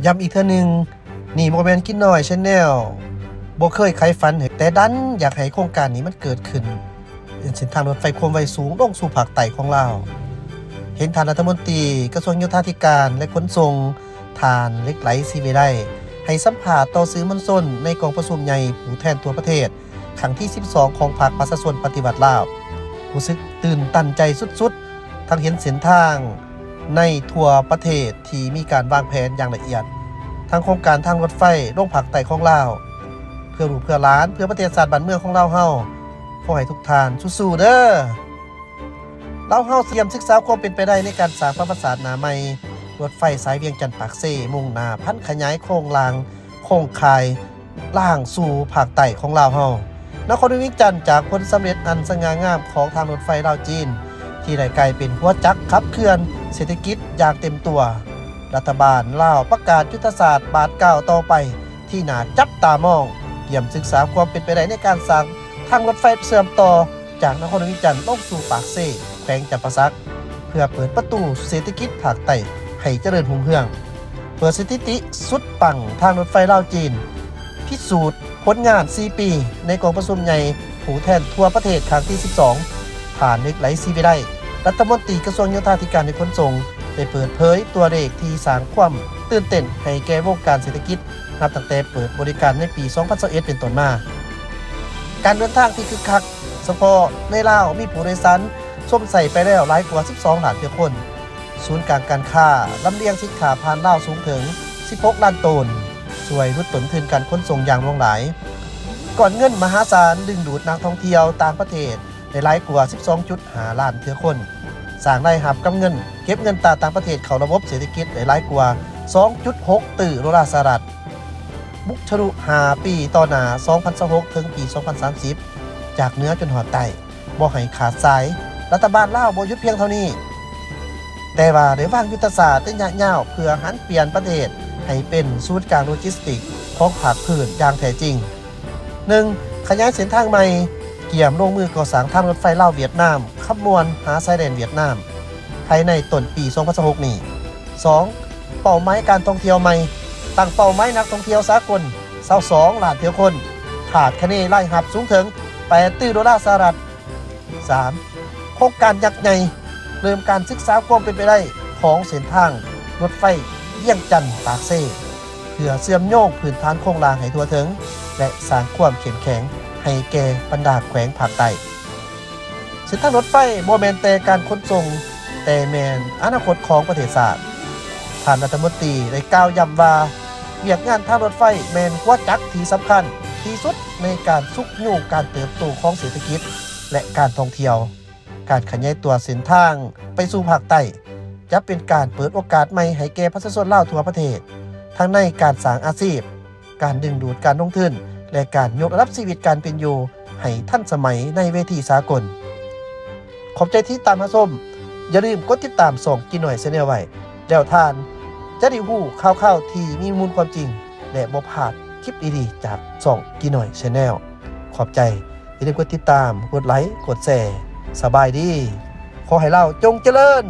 ຢ້ຳອີກເທື່ອໜຶ່ງ, ນີ້ບໍ່ແມ່ນກິນນ້ອຍ Channel ບໍ່ເຄີຍໃຄ່ຝັນ ແຕ່ດັນຢາກໃຫ້ໂຄງການນີ້ມັນເກີດຂຶ້ນ, ເປັນເສັ້ນທາງລົດໄຟຄວາມໄວສູງລົງສູ່ພາກໃຕ້ຂອງລາວ. ເຫັນທ່ານລັດຖະມົນຕີກະຊວງໂຍທາທິການ ແລະ ຂົນສົ່ງ ທ່ານ ເຫຼັກໄຫຼ ສີວິໄລ ໃຫ້ສຳພາດຕໍ່ສື່ມວນຊົນໃນກອງປະຊຸມໃຫຍ່ຜູ້ແທນທົ່ວປະເທດ ຄັ້ງທີສິບສອງ ຂອງພັກປະຊາຊົນປະຕິວັດລາວ. ຮູ້ສຶກຕື່ນຕັນໃຈສຸດໆ, ທັງເຫັນເສັ້ນທາງໃນທົ່ວປະເທດທີ່ມີການວາງແຜນຢ່າງລະອຽດ, ທັງໂຄງການທາງລົດໄຟລົງພາກໃຕ້ຂອງລາວ, ເພື່ອລູກເພື່ອຫຼານ, ເພື່ອປະເທດຊາດບ້ານເມືອງຂອງລາວເຮົາ. ຂໍໃຫ້ທຸກທ່ານສູ້ໆເດີ. ລາວເຮົາກຽມສຶກສາຄວາມເປັນໄປໄດ້ໃນການສ້າງປະຫວັດສາດໜ້າໃໝ່, ລົດໄຟສາຍວຽງຈັນ-ປາກເຊ ມຸ່ງໜ້າຜັນຂະຫຍາຍໂຄງລ່າງ ໂຄງຂ່າຍລ່າງສູ່ພາກໃຕ້ຂອງລາວເຮົາ. ນະຄອນຫຼວງວຽງຈັນ ຈາກຜົນສຳເລັດອັນສະຫງ່າງາມຂອງທາງລົດໄຟລາວ-ຈີນ ທີ່ໄດ້ກາຍເປັນຫົວຈັກຂັບເຄື່ອນເສດຖະກິດຢ່າງເຕັມຕົວ, ລັດຖະບານລາວປະກາດຍຸດທະສາດບາດກ້າວຕໍ່ໄປທີ່ໜ້າຈັບຕາມອງ, ກຽມສຶກສາຄວາມເປັນໄປໄດ້ໃນການສ້າງທາງລົດໄຟເຊື່ອມຕໍ່ ຈາກນະຄອນຫຼວງວຽງຈັນລົງສູ່ປາກເຊ ແຂວງຈຳປາສັກ ເພື່ອເປີດປະຕູເສດຖະກິດພາກໃຕ້ໃຫ້ຈະເລີນຮຸ່ງເຮືອງ. ເປີດສະຖິຕິສຸດປັງທາງລົດໄຟລາວ-ຈີນ, ພິສູດຜົນງານສີ່ປີໃນກອງປະຊຸມໃຫຍ່ຜູ້ແທນທົ່ວປະເທດຄັ້ງທີສິບສອງ, ທ່ານ ເຫຼັກໄຫຼ ສີວິໄລ ລັດຖະມົນຕີກະຊວງໂຍທາທິການ ແລະ ຂົນສົ່ງ ໄດ້ເປີດເຜີຍຕົວເລກທີ່ສ້າງຄວາມຕື່ນເຕັ້ນໃຫ້ແກ່ວົງການເສດຖະກິດ ນັບຕັ້ງແຕ່ເປີດບໍລິການໃນປີສອງພັນຊາວເອັດເປັນຕົ້ນມາ. ການເດີນທາງທີ່ຄຶກຄັກ, ສະເພາະໃນລາວ ມີຜູ້ໂດຍສານຊົມໃຊ້ໄປແລ້ວຫຼາຍກວ່າສິບສອງລ້ານເທື່ອຄົນ. ສູນກາງການຄ້າລຳລຽງສິນຄ້າຜ່ານລາວສູງເຖິງສິບຫົກລ້ານໂຕນ, ຊ່ວຍຫຼຸດຕົ້ນທຶນການຂົນສົ່ງຢ່າງຫຼວງຫຼາຍ. ກ້ອນເງິນມະຫາສານດຶງດູດນັກທ່ອງທ່ຽວຕ່າງປະເທດ ໄດ້ຫຼາຍກວ່າສິບສອງຈຸດຫ້າລ້ານເທື່ອຄົນ, ສ້າງລາຍຮັບກັບເງິນເກັບເງິນຕາຕ່າງປະເທດເຂົ້າລະບົບເສດຖະກິດໄດ້ຫຼາຍກວ່າສອງຈຸດຫົກຕື້ໂດລາສະຫະລັດ, ບຸກທະລຸຫ້າປີຕໍ່ໜ້າ ສອງພັນຊາວຫົກ ເຖິງປີສອງພັນສາມສິບ ຈາກເໜືອຈົນຮອດໃຕ້ ບໍ່ໃຫ້ຂາດສາຍ. ລັດຖະບານລາວບໍ່ຢຸດພຽງເທົ່ານີ້, ແຕ່ວ່າໄດ້ວາງຍຸດທະສາດໄລຍະຍາວເພື່ອຫັນປ່ຽນປະເທດໃຫ້ເປັນສູນກາງໂລຈິສຕິກຂອງພາກພື້ນຢ່າງແທ້ຈິງ. ໜຶ່ງ, ຂະຫຍາຍເສັ້ນທາງໃໝ່, ກຽມລົງມືກໍ່ສ້າງທາງລົດໄຟລາວ-ຫວຽດນາມ ຄຳມ່ວນຫາຊາຍແດນຫວຽດນາມ ພາຍໃນຕົ້ນປີສອງພັນຊາວຫົກນີ້. ສອງ, ເປົ້າໝາຍການທ່ອງທ່ຽວໃໝ່, ຕັ້ງເປົ້າໝາຍນັກທ່ອງທ່ຽວສາກົນຊາວສອງລ້ານເທື່ອຄົນ, ຄາດຄະເນລາຍຮັບສູງເຖິງແປດຕື້ໂດລາສະຫະລັດ. ສາມ, ໂຄງການຍັກໃຫຍ່, ເລີ່ມການສຶກສາຄວາມເປັນໄປໄດ້ຂອງເສັ້ນທາງລົດໄຟວຽງຈັນ-ປາກເຊ ເພື່ອເຊື່ອມໂຍງພື້ນຖານໂຄງລ່າງໃຫ້ທົ່ວເຖິງ ແລະ ສ້າງຄວາມເຂັ້ມແຂງໃຫ້ແກ່ບັນດາແຂວງພາກໃຕ້. ເສັ້ນທາງລົດໄຟບໍ່ແມ່ນແຕ່ການຂົນສົ່ງ, ແຕ່ແມ່ນອະນາຄົດຂອງປະເທດຊາດ. ທ່ານລັດຖະມົນຕີໄດ້ກ່າວຢ້ຳວ່າ, ວຽກງານທາງລົດໄຟແມ່ນຫົວຈັກທີ່ສຳຄັນທີ່ສຸດໃນການຊຸກຍູ້ການເຕີບໂຕຂອງເສດຖະກິດ ແລະ ການທ່ອງທ່ຽວ. ການຂະຫຍາຍຕົວເສັ້ນທາງໄປສູ່ພາກໃຕ້ ຈະເປັນການເປີດໂອກາດໃໝ່ໃຫ້ແກ່ປະຊາຊົນລາວທົ່ວປະເທດ, ທັງໃນການສ້າງອາຊີບ, ການດຶງດູດການລົງທຶນ ແລະ ການຍົກລະດັບຊີວິດການເປັນຢູ່ໃຫ້ທັນສະໄໝໃນເວທີສາກົນ. ຂອບໃຈທີ່ຕິດຕາມຮັບຊົມ. ຢ່າລືມກົດຕິດຕາມຊ່ອງຈີນ້ອຍ Channel ໄວ້, ແລ້ວທ່ານຈະໄດ້ຮູ້ຂ່າວໆທີ່ມີມູນຄວາມຈິງ ແລະ ບໍ່ພາດຄລິບດີໆຈາກຊ່ອງຈີນ້ອຍ Channel. ຂອບໃຈ. ຢ່າລືມກົດຕິດຕາມ, ກົດໄລ, ກົດແຊ. ສະບາຍດີ. ຂໍໃຫ້ລາວຈົ່ງຈະເລີນ!